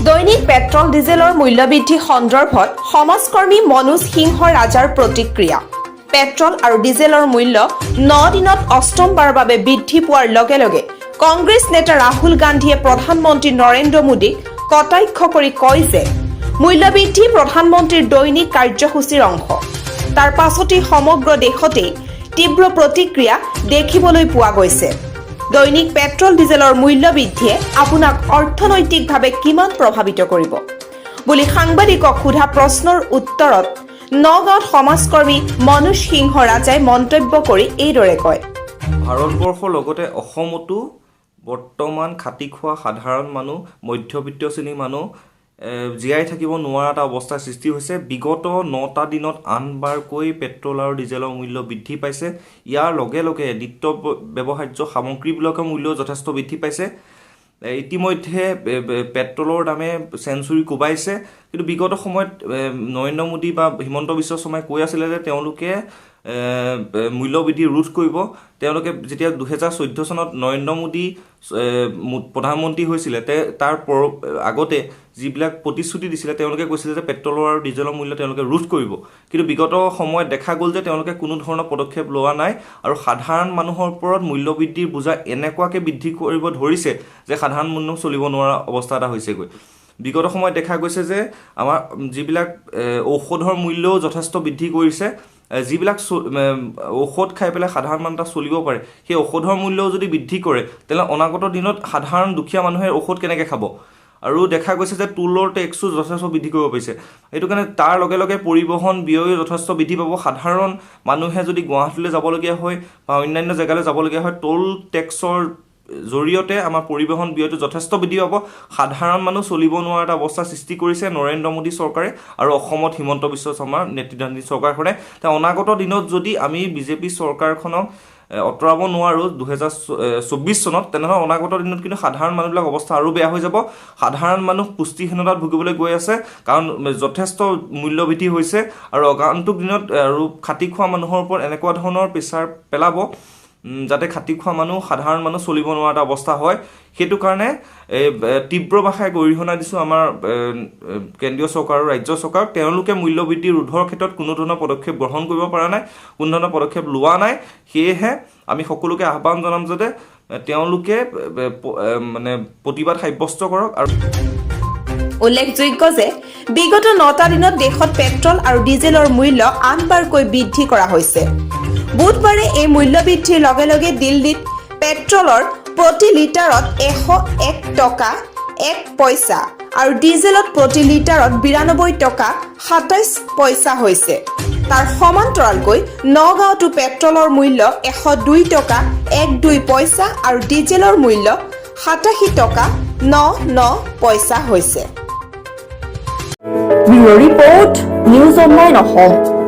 দৈনিক পেট্ৰল ডিজেলৰ মূল্যবৃদ্ধি সন্দৰ্ভত সমাজকৰ্মী মনোজ সিংহ ৰাজাৰ প্ৰতিক্ৰিয়া। পেট্ৰল আৰু ডিজেলৰ মূল্য 9 দিনত অষ্টমবাৰৰ বাবে বৃদ্ধি পোৱাৰ লগে লগে কংগ্ৰেছ নেতা ৰাহুল গান্ধীয়ে প্ৰধানমন্ত্ৰী নৰেন্দ্ৰ মোদীক কটাক্ষ কৰি কয় যে মূল্যবৃদ্ধি প্ৰধানমন্ত্ৰীৰ দৈনিক কাৰ্যসূচীৰ অংশ। তাৰ পাছতেই সমগ্ৰ দেশতেই তীব্ৰ প্ৰতিক্ৰিয়া দেখিবলৈ পোৱা গৈছে। দৈনিক পেট্ৰল ডিজেলৰ মূল্য বৃদ্ধিয়ে আপোনাক অৰ্থনৈতিকভাৱে কিমান প্ৰভাৱিত কৰিব বুলি সাংবাদিকক সোধা প্ৰশ্নৰ উত্তৰত নগাঁৱত সমাজকৰ্মী মনোজ সিংহ ৰাজাই মন্তব্য কৰি এইদৰে কয়। ভাৰতবৰ্ষৰ লগতে অসমতো বৰ্তমান খাটি খোৱা সাধাৰণ মানুহ, মধ্যবিত্ত শ্ৰেণীৰ মানুহ জীয়াই থাকিব নোৱাৰা এটা অৱস্থাৰ সৃষ্টি হৈছে। বিগত 9টা দিনত আঠবাৰকৈ পেট্ৰল আৰু ডিজেলৰ মূল্য বৃদ্ধি পাইছে। ইয়াৰ লগে লগে নিত্য ব্যৱহাৰ্য সামগ্ৰীবিলাকৰ মূল্যও যথেষ্ট বৃদ্ধি পাইছে। ইতিমধ্যে পেট্ৰলৰ দামে চেঞ্চুৰী কোবাইছে। কিন্তু বিগত সময়ত নৰেন্দ্ৰ মোদী বা হিমন্ত বিশ্ব শৰ্মাই কৈ আছিলে যে তেওঁলোকে মূল্যবৃদ্ধি ৰোধ কৰিব। তেওঁলোকে যেতিয়া 2014 চনত নৰেন্দ্ৰ মোদী প্ৰধানমন্ত্ৰী হৈছিলে, তাৰ আগতে যিবিলাক প্ৰতিশ্ৰুতি দিছিলে, তেওঁলোকে কৈছিলে যে পেট্ৰলৰ আৰু ডিজেলৰ মূল্য তেওঁলোকে ৰোধ কৰিব। কিন্তু বিগত সময়ত দেখা গ'ল যে তেওঁলোকে কোনো ধৰণৰ পদক্ষেপ লোৱা নাই আৰু সাধাৰণ মানুহৰ ওপৰত মূল্যবৃদ্ধিৰ বোজা এনেকুৱাকৈ বৃদ্ধি কৰিব ধৰিছে যে সাধাৰণ মানুহ চলিব নোৱাৰা অৱস্থা এটা হৈছেগৈ। বিগত সময়ত দেখা গৈছে যে আমাৰ যিবিলাক ঔষধৰ মূল্যও যথেষ্ট বৃদ্ধি কৰিছে। যিবিলাক ঔষধ খাই পেলাই সাধাৰণ মানুহ এটা চলিব পাৰে, সেই ঔষধৰ মূল্যও যদি বৃদ্ধি কৰে, তেনেহ'লে অনাগত দিনত সাধাৰণ দুখীয়া মানুহে ঔষধ কেনেকৈ খাব? আৰু দেখা গৈছে যে টোলৰ টেক্সো যথেষ্ট বৃদ্ধি কৰিব পাৰিছে। সেইটো কাৰণে তাৰ লগে লগে পৰিবহণ ব্যয়ো যথেষ্ট বৃদ্ধি পাব। সাধাৰণ মানুহে যদি গুৱাহাটীলৈ যাবলগীয়া হয় বা অন্যান্য জেগালৈ যাবলগীয়া হয়, টোল টেক্সৰ জৰিয়তে আমাৰ পৰিবহণ ব্যয়টো যথেষ্ট বৃদ্ধি পাব। সাধাৰণ মানুহ চলিব নোৱাৰা এটা অৱস্থাৰ সৃষ্টি কৰিছে নৰেন্দ্ৰ মোদী চৰকাৰে আৰু অসমত হিমন্ত বিশ্ব শৰ্মাৰ নেতৃত্বাধীন চৰকাৰখনে। অনাগত দিনত যদি আমি বিজেপি চৰকাৰখনক আঁতৰাব নোৱাৰোঁ 2024 চনত, তেনেহ'লে অনাগত দিনত কিন্তু সাধাৰণ মানুহবিলাক অৱস্থা আৰু বেয়া হৈ যাব। সাধাৰণ মানুহ পুষ্টিহীনতাত ভুগিবলৈ গৈ আছে, কাৰণ যথেষ্ট মূল্যবৃদ্ধি হৈছে আৰু আগন্তুক দিনত আৰু খাটি খোৱা মানুহৰ ওপৰত এনেকুৱা ধৰণৰ প্ৰেছাৰ পেলাব যাতে খাটি খোৱা মানুহ, সাধাৰণ মানুহ চলিব নোৱাৰা এটা অৱস্থা হয়। সেইটো কাৰণে এই তীব্ৰ ভাষাৰে গৰিহণা দিছোঁ আমাৰ কেন্দ্ৰীয় চৰকাৰ আৰু ৰাজ্য চৰকাৰক। তেওঁলোকে মূল্যবৃদ্ধি ৰোধৰ ক্ষেত্ৰত কোনো ধৰণৰ পদক্ষেপ গ্ৰহণ কৰিব পৰা নাই, কোনো ধৰণৰ পদক্ষেপ লোৱা নাই। সেয়েহে আমি সকলোকে আহ্বান জনাম যাতে তেওঁলোকে মানে প্ৰতিবাদ সাব্যস্ত কৰক আৰু উল্লেখযোগ্য যে বিগত 9টা দিনত দেশত পেট্ৰল আৰু ডিজেলৰ মূল্য আঠবাৰকৈ বৃদ্ধি কৰা হৈছে। বুধবাৰে এই মূল্যবৃদ্ধিৰ লগে লগে দিল্লীত পেট্ৰলৰ প্ৰতি লিটাৰত 101 টকা 1 পইচা আৰু ডিজেলত প্ৰতি লিটাৰত 92 টকা 27 পইচা হৈছে। তাৰ সমান্তৰালকৈ নগাঁৱতো পেট্ৰলৰ মূল্য 102 টকা 12 পইচা আৰু ডিজেলৰ মূল্য 87 টকা 99 পইচা হৈছে। Bureau report, news online Assam.